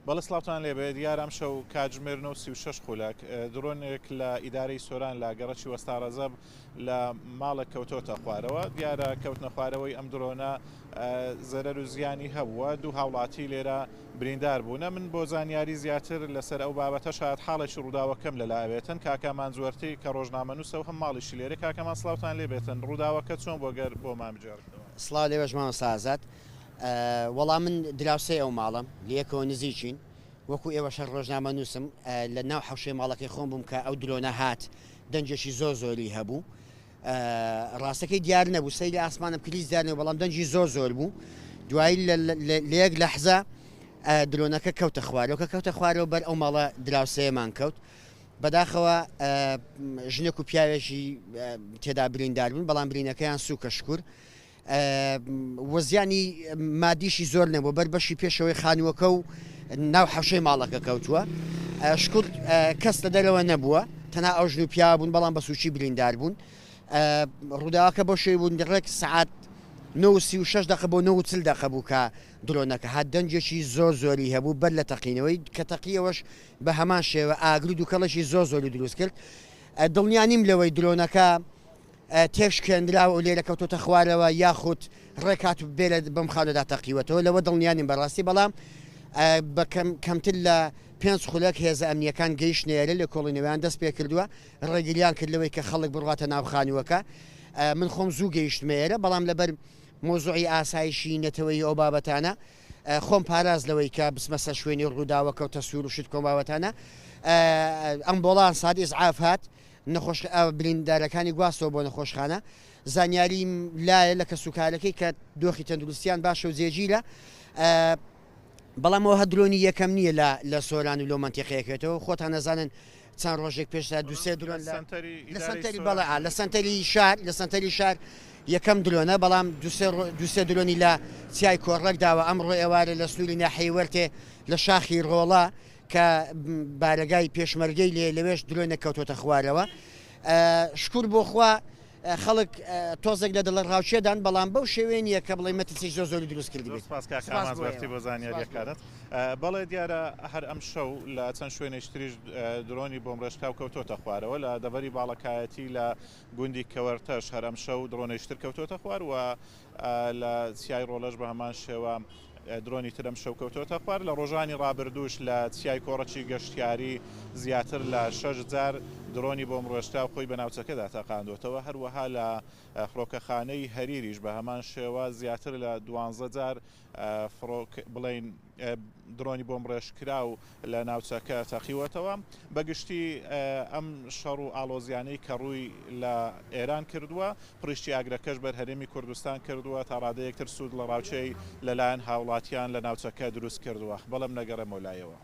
بەڵێ سڵاوتان لێبێ، دیارە ئەمشەو کاتژمێر 9:36 خولەک درۆنێک لە ئیدارەی سۆران لە گەڕەکی وەستا ڕەزەب لە ماڵێک کەوتۆتە خوارەوە. دیارە کەوتنە خوارەوەی ئەم درۆنە زەرەر و زیانی هەبووە، دوو هاوڵاتی لێرە بریندار بوونە. من بۆ زانیاری زیاتر لەسەر ئەو بابەتە شایەتحاڵێکی ڕووداوەکەم لەلا ئەبێتن، کاک ئامانج وەرتی کە ڕۆژنامەنووسە و هەم ماڵیشی لێرەیە. کاک ئامانج سڵاوتان لێبێتن، ڕووداوەکە چۆن بووە گەر بۆمان بگێڕیتەوە؟ سڵاو لێوەش مامۆستا ئازاد. وەڵا من دراوسێی ئەو ماڵەم، لەیەکەوە نزیکین، وەکو ئێوەش هەر ڕۆژنامەنووسم، لە ناو حەوشەی ماڵەکەی خۆم بووم کە ئەو درۆنە هات، دەنگێکی زۆر زۆری هەبوو، ڕاستەکەی دیار نەبوو، سەیری ئاسمانم کرد هیچ دیار نەبوو، بەڵام دەنگی زۆر زۆر بوو، دوایی لە یەک لەحزە درۆنەکە کەوتە خوارەوە، کە کەوتە خوارەوە بەر ئەو ماڵە دراوسێیەمان کەوت، بەداخەوە ژنێک و پیاوێکی تێدا بریندار بوون، بەڵام برینەکەیان سووکە شکور. و زیانی مادیشی زۆر نەبوو بەر بەشی پێشەوەی خانووەکە و ناو حەوشەی ماڵەکە کەوتووە شکر کەس لە دەرەوە نەبووە تەنها ئەو ژن و پیاوە بوون بەڵام بە سوچی بریندار بوون ڕووداوەکە بۆ شوێ بوون ڕێک سعات 96 دقە بۆ 90 دقە بوو کە درۆنەکە هات دەنگێکی زۆر زۆری هەبوو بەر لە تەقینەوەی کە تەقیەوەش بە هەمان شێوە ئاگر و دووکەڵێکی زۆر زۆری دروست کرد دڵنیا نیم لەوەی درۆنەکە تێکشکێنراوە و لێرە کەوتۆتە خوارەوە یاخود ڕێک هات و بێرە بەم خاڵەدا تەقیوەتەوە لەوە دڵنیا نیم بەڕاستی بەڵام بە کەمتر لە پێنج خولەک هێزە ئەمنیەکان گەیشتنە ئێرە لێکۆڵینەوەیان دەست پێ کردووە ڕێگریان کرد لەوەی کە خەڵک بڕواتە ناو خانووەکە من خۆم زوو گەیشتمە ئێرە بەڵام لەبەر مۆزوعی ئاسایشی نەتەوەیی ئەو بابەتانە خۆم پاراست لەوەی کە بچمە سەر شوێنی ڕووداوەکە و تەسویر و شت کۆم بابەتانە ئەمبۆڵانس هات ئیسعاف هات نەخۆش بریندارەکانی گواستەوە بۆ نەخۆشخانە، زانیاریم لایە لە کەسوکارەکەی کە دۆخی تەندروستیان باشە و جێگیرە، بەڵام ئەوە درۆنی یەکەم نییە لە لە سۆران و لەو مەنتیقەیە کەوێتەوە، خۆتان ئەزانن چەند ڕۆژێک پێش تا دوو سێ درۆن لە لە سەنتەری بەڵێ لە سەنتەری شار لە سەنتەری شار یەکەم درۆنە، بەڵام دوو سێ درۆنی لە چیای کۆڕەک داوە، ئەمڕۆ ئێوارە لە سنووری ناحیەی وەرتێ لە شاخی ڕۆڵە کە بارەگای پێشمەرگەی لێ لەوێش درۆنێک کەوتۆتە خوارەوە شکور بۆ خوا خەڵک تۆزێک لە دڵە ڕاوچێدان بەڵام بەو شێوەیە نییە کە بڵێ مەترسی زۆر زۆری دروست کرد بێت. سپاس کاک ئامانج بەختی بۆ زانیاریەکانت. بەڵێ دیارە هەر ئەمشەو لە چەند شوێنێکی تریش درۆنی بۆمبڕێژکراو کەوتۆتە خوارەوە لە دەڤەری باڵەکایەتی لە گوندی کەوەرتەش هەر ئەمشەو درۆنێکی تر کەوتۆتە خوار و لە چیای ڕۆڵەش بە هەمان شێوە درۆنی تر ئەمشەو کەوتۆتە خوار. لە ڕۆژانی ڕابردووش لە چیای کۆڕەکی گەشتیاری زیاتر لە شەش جار درۆنی بۆمبڕێژکراو خۆی بە ناوچەکەدا تەقاندۆتەوە. هەروەها لە فڕۆکەخانەی هەریریش بە هەمان شێوە زیاتر لە دوانزە جار فڕۆک بڵێین درۆنی بۆمبڕێژکراو لە ناوچەکە تەقیوەتەوە. بە گشتی ئەم شەڕ و ئاڵۆزیانەی کە ڕووی لە ئێران کردووە، پڕیشکی ئاگرەکەش بەر هەرێمی کوردستان کردووە، تا ڕادەیەک ترس و دڵەڕاوکێی لەلایەن هاوڵاتیان لە ناوچەکە دروست کردووە. بەڵێم نەگەڕێمەوە لایەوە.